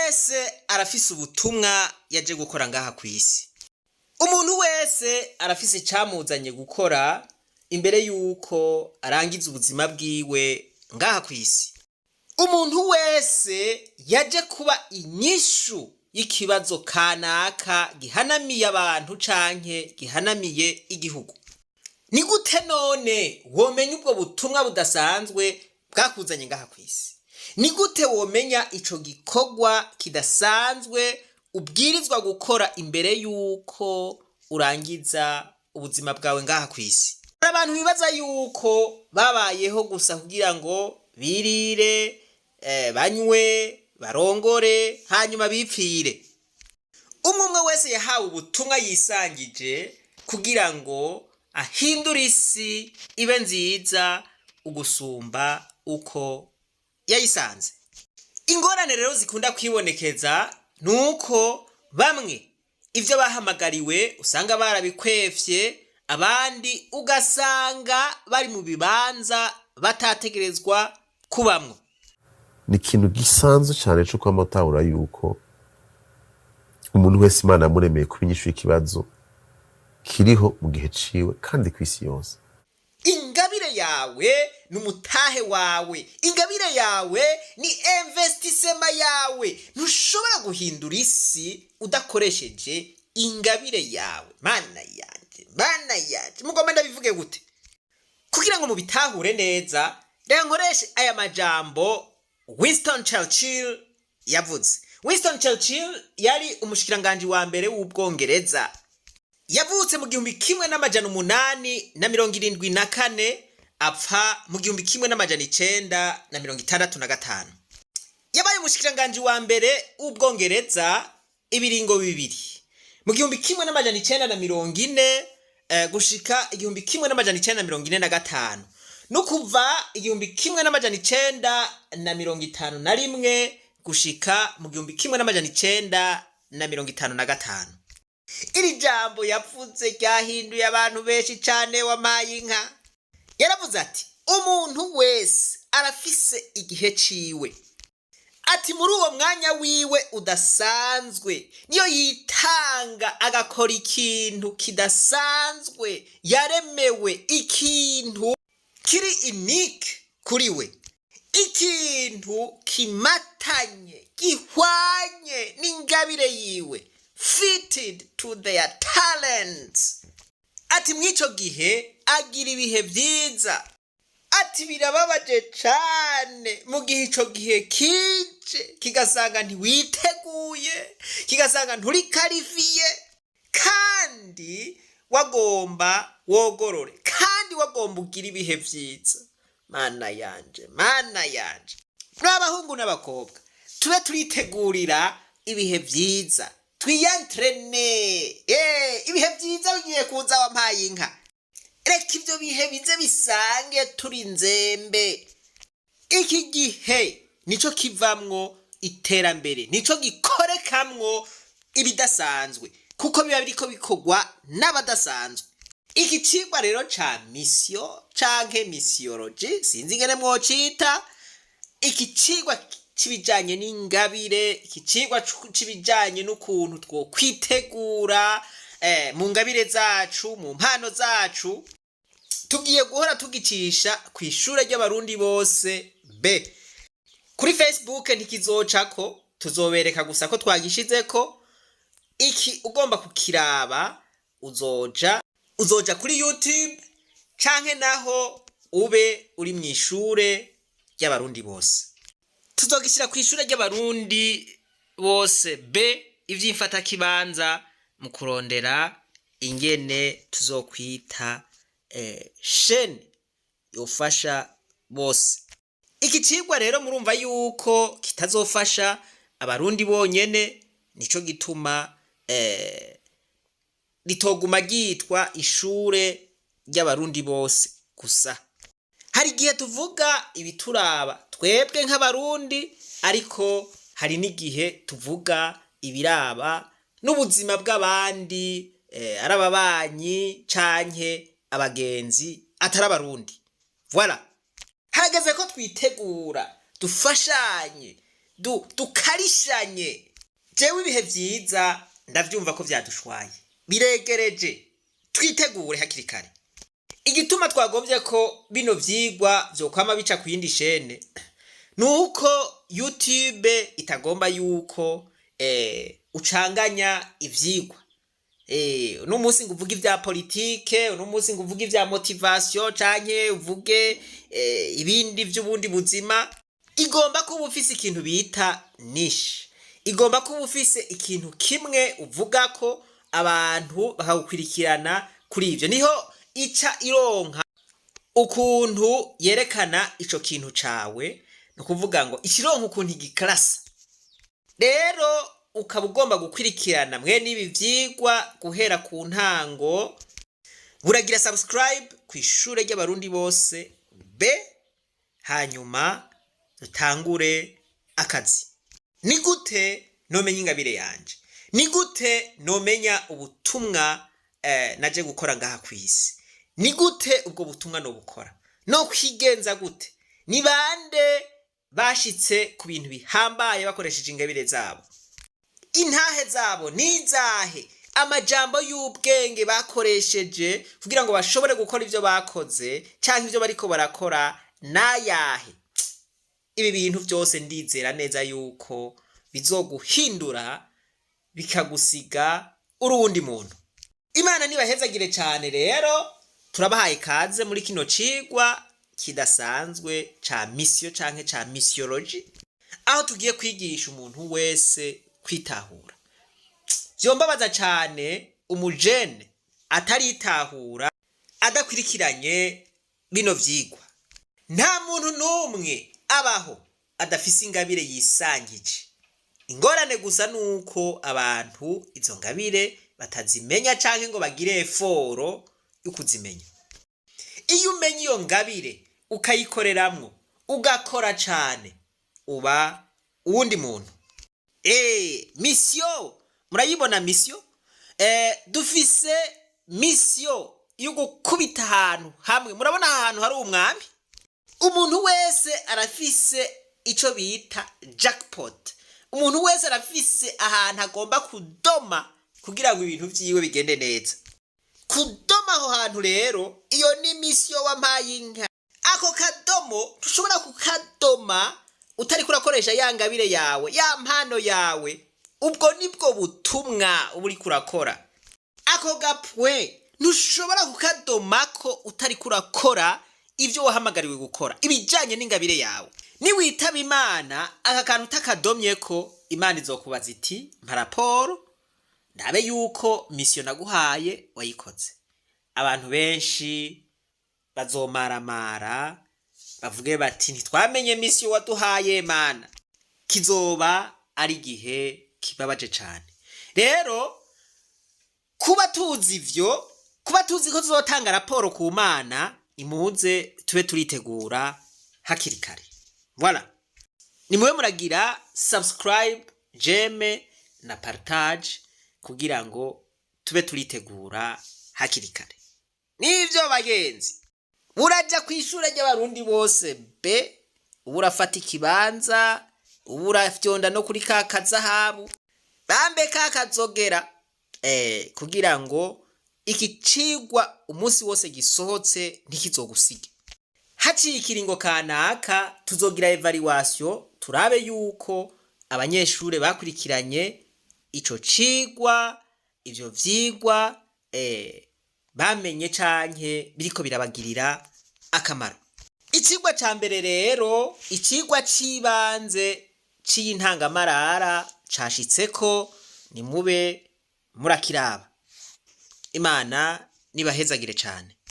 Wese arafise ubutumwa yaje gukora ngaha ku isi. Umuntu wese arafise icamuzanye gukora imbere yuko arangiza ubuzima bwiwe ngaha ku isi. Umuntu wese yaje kuba inyishu y'ikibazo kanaka gihanamiye abantu canke gihanamiye igihugu. Ni gute none womenya ubwo butumwa budasanzwe bwakuzanye ngaha ku isi? Ni gute womenya ico gikorwa kidasanzwe ubwirizwa gukora imbere yuko urangiza ubuzima bwawe ngaha ku isi? Hari abantu bibaza yuko babayeho gusa kugira ngo birire, banywe, barongore, hanyuma bipfire. Umwe umwe wese yahawe ubutumwa yisangije kugira ngo ahindure isi ibe nziza ugusumba uko yayisanze. Ingorane rero zikunda kwibonekeza ni uko bamwe ibyo bahamagariwe usanga barabikwefye, abandi ugasanga bari mu bibanza batategerezwa kubamwo. Ni ikintu gisanzwe cyane cyo kwama utahura yuko umuntu wese Imana yamuremeye kuba inyishu y'ikibazo kiriho mu gihe ciwe kandi ku isi yose. Ingabire yawe ni umutahe wawe, ingabire yawe ni investissement yawe. Ntushobora guhindura isi udakoresheje ingabire yawe. Mana yanje, Mana yanje, mugomba ndabivuge gute kugira ngo mubitahure neza? Reka nkoreshe aya majambo Winston Churchill yavuze. Winston Churchill yari umushikiranganji wa mbere w'Ubwongereza. Yavutse mu 1874, apfa mu 1965. Yabaye umushikiranganji wa mbere w'Ubwongereza ibiringo bibiri, mu 1940 gushika 1945, no kuva 1951 gushika mu 1955. Iri jambo yavuze ryahinduye abantu benshi cane. Wampaye inka! Yaravuze ati: "Umuntu wese arafise igihe ciwe." Ati: "Muri uwo mwanya wiwe udasanzwe niyo yitanga agakora ikintu kidasanzwe yaremewe, ikintu kiri unique kuri we, ikintu kimatanye, gihwanye n'ingabire yiwe, fitted to their talents." Ati: "Mw'ico gihe agira ibihe vyiza." Ati: "Birababaje cane mu gihe ico gihe kije kigasanga ntiwiteguye, kigasanga nturi qualifié, kandi wagomba wogorore, kandi wagomba ugira ibihe vyiza." Mana yanje, Mana yanje! N'abahungu n'abakobwa, tube turitegurira ibihe vyiza, twiyantrene. Ibihe vyiza bigiye kuza. Wampaye inka! Reka ibyo bihe bize bisange turi nzembe. Iki gihe nico kivamwo iterambere, nico gikorekamwo ibidasanzwe, kuko biba biriko bikorwa n'abadasanzwe. Iki cigwa rero ca mission canke missiology, sinzi ingene mwocita, iki cigwa c'ibijanye n'ingabire, iki cigwa c'ibijanye n'ukuntu twokwitegura mu ngabire zacu, mu mpano zacu, tugiye guhora tugicisha ku ishure ry'Abarundi bose B kuri Facebook. Ntikizocako, tuzobereka gusa ko twagishizeko. Iki ugomba kukiraba uzoja kuri YouTube canke naho ube uri mu ishure ry'Abarundi bose. Tuzogishyira ku ishure ry'Abarundi bose B ivy'imfatakibanza mu kurondera ingene tuzokwita chaîne yofasha bose. Iki cigwa rero murumva yuko kitazofasha Abarundi bonyene, nico gituma ritoguma ryitwa ishure ry'Abarundi bose gusa. Hari igihe tuvuga ibituraba twebwe nk'Abarundi, ariko hari n'igihe tuvuga ibiraba n'ubuzima bw'abandi, ari ababanyi canke abagenzi atari Abarundi. Voilà, harageze ko twitegura, dufashanye. Dukarishanye. Jewe ibihe vyiza ndavyumva ko vyadushwaye, biregereje, twitegure hakiri kare. Igituma twagombye ko bino vyigwa vyokwama bica ku yindi shene nuko YouTube itagomba yuko ucanganya ivyigwa. Uno munsi ngo uvuge ivya politike, uno munsi ngo uvuge ivya motivation, canke uvuge ibindi vy'ubundi buzima. Igomba kuba ufise ikintu bita niche, igomba kuba ufise ikintu kimwe uvuga ko abantu bakagukurikirana kuri ivyo, niho ica ironka ukuntu yerekana ico kintu cawe. Ni ukuvuga ngo ikironka ukuntu igikarasa. Rero ukaba ugomba gukurikirana mwene ibi vyigwa guhera ku ntango, buragira subscribe ku Ishure ry'Abarundi Bose B, hanyuma dutangure akazi. Ni gute nomenya ingabire yanje? Ni gute nomenya ubutumwa naje gukora ngaha kw'isi? Ni gute ubwo butumwa nobukora? No kwigenza gute? Ni bande bashitse ku bintu bihambaye bakoresheje ingabire zabo? Intahe zabo nizahe? Amajambo y'ubwenge bakoresheje kugira ngo bashobore gukora ivyo bakoze canke ivyo bariko barakora nayahe? Ibi bintu byose ndizera neza yuko bizoguhindura, bikagusiga uri uwundi muntu. Imana nibahezagire cyane. Rero turabahaye ikaze muri kino cigwa kidasanzwe ca mission canke ca missiology, aho tugiye kwigisha umuntu wese kwitahura. Vyombabaza cane umujene ataritahura, adakwirikiranye bino vyigwa. Nta muntu n'umwe abaho adafise ingabire yisangije. Ingorane gusa nuko abantu izo ngabire batazimenya canke ngo bagire effort yo kuzimenya. Iyo umenya iyo ngabire, ukayikoreramwo, ugakora cane, uba uwundi muntu. Mission murayibona? Mission, dufise mission yo gukubita ahantu hamwe. Murabona ahantu hari umwami. Umuntu wese arafise ico bita jackpot. Umuntu wese arafise ahantu agomba kudoma kugira ngo ibintu vyiwe bigende neza. Kudoma aho hantu rero, iyo ni mission wampaye inka. Ako kadomo tushobora kukadoma utariko urakoresha ya ngabire yawe, ya mpano yawe. Ubwo nibwo butumwa uba uriko urakora. Ako gapwe ntushobora kukadomako utariko urakora ibyo wahamagariwe gukora, ibijyanye n'ingabire yawe. Niwitaba Imana aka kantu utakadomye ko, Imana izokubaza iti: "Mpa raporo ndabe yuko mission naguhaye wayikoze." Abantu benshi bazomaramara, bavuge bati: "Ntitwamenye mission waduhaye, Mana." Kizoba ari igihe kibabaje cane. Rero kuba tuzi ivyo, kuba tuzi ko tuzotanga raporo ku Mana, imuze tube turitegura hakiri kare. Voilà, nimube muragira subscribe, j'aime na partage kugira ngo tube turitegura hakiri kare. Nivyo bagenzi, uraja ku Ishure ry'Abarundi Bose B, uba urafata ikibanza, uba urafyonda no kuri ka kazahabu bambe ka kazogera kugira ngo iki cigwa umunsi wose gisohotse ntikizogusige. Haciye ikiringo kanaka tuzogira évaluation, turabe yuko abanyeshure bakurikiranye ico cigwa, ivyo vyigwa, bamenye canke biriko birabagirira akamaro. Icigwa ca mbere rero, icigwa c'ibanze c'iyintangamarara cashitseko, nimube murakiraba. Imana nibahezagire cane.